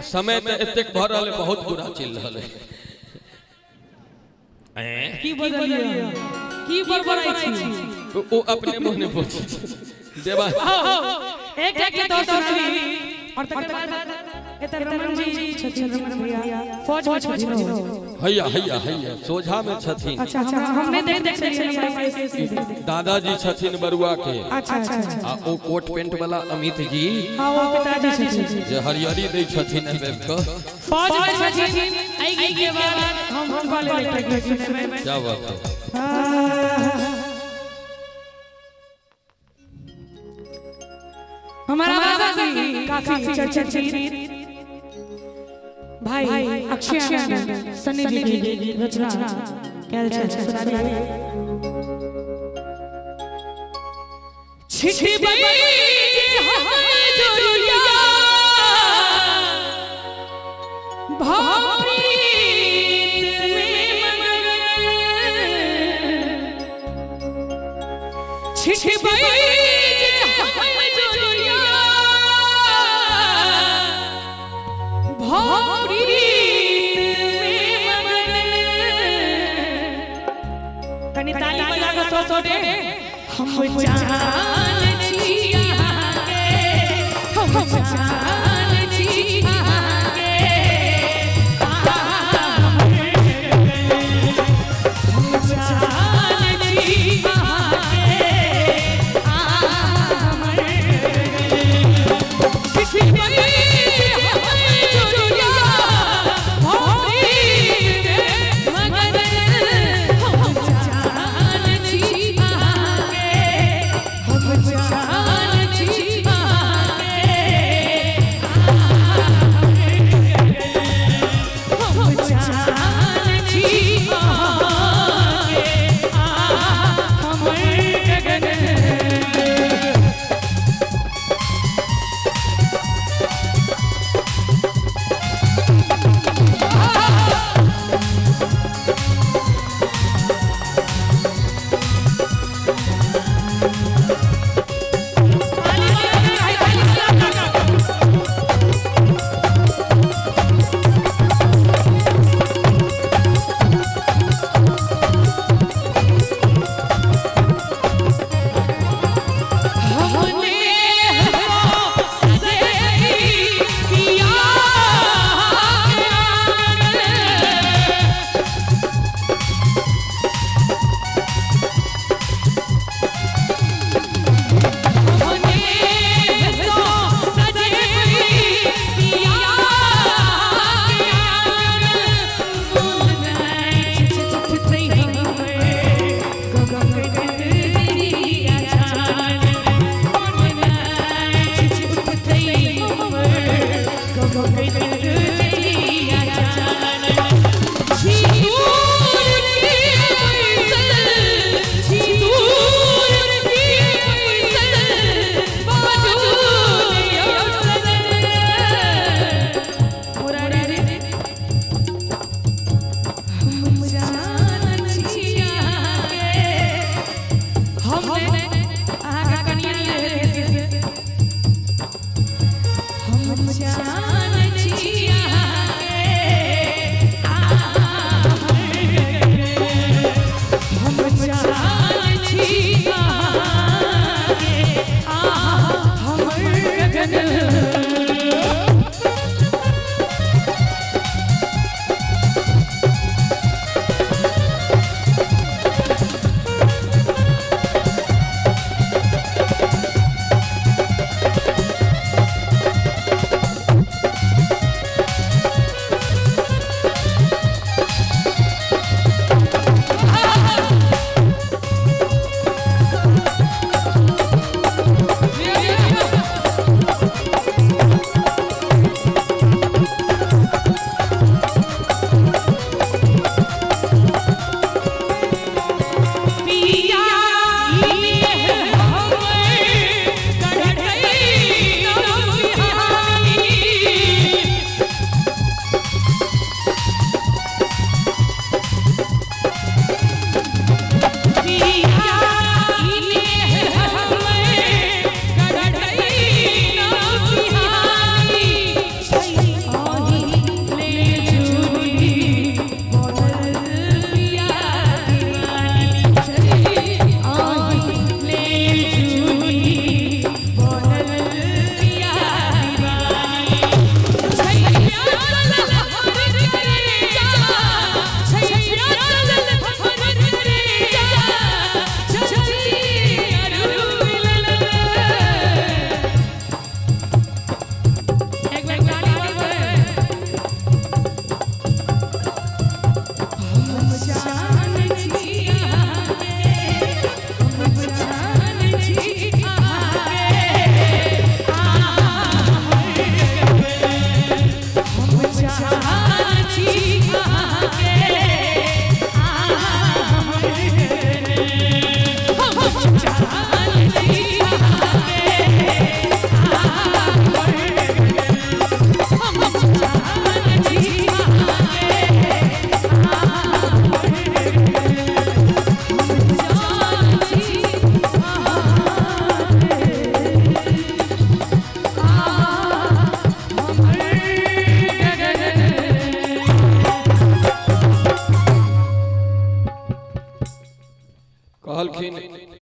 समय त एतेक भ रहल है, बहुत बुरा चल रहल है। की बजलियै की बड़बड़ाइ छी? ओ अपने मुँह ने पूछै देवा। एक एक तो सुनी और तकर बाद एत रमन जी छथिन, रमन भैया फौज में छथिन। हैया हैया हैया सोझा में छथिन। अच्छा अच्छा हम नहीं देख छलियै। दादाजी छथिन बरुआ के। अच्छा अच्छा। आ ओ कोट पेंट वाला अमित जी, हां ओ पिताजी छथिन जे हरियरी दै छथिन आबि के फौज में छथिन। एहि के बाद हम हुनका लेल एकटा गीत सुनेबै। क्या बात है। हमारा आवाज भी काफी चर्चित भाई अक्षय आनंद सनी जी की रचना कैल छै सुना दी। छिछबै जोरिया भाप्रीत में मगन, छिछबै कनी ताली बजा के सो सो दे। हम जान छी अहाँके, हम जान छी अहाँके, हम जान छी अहाँके, हम जान छी। कहलखिन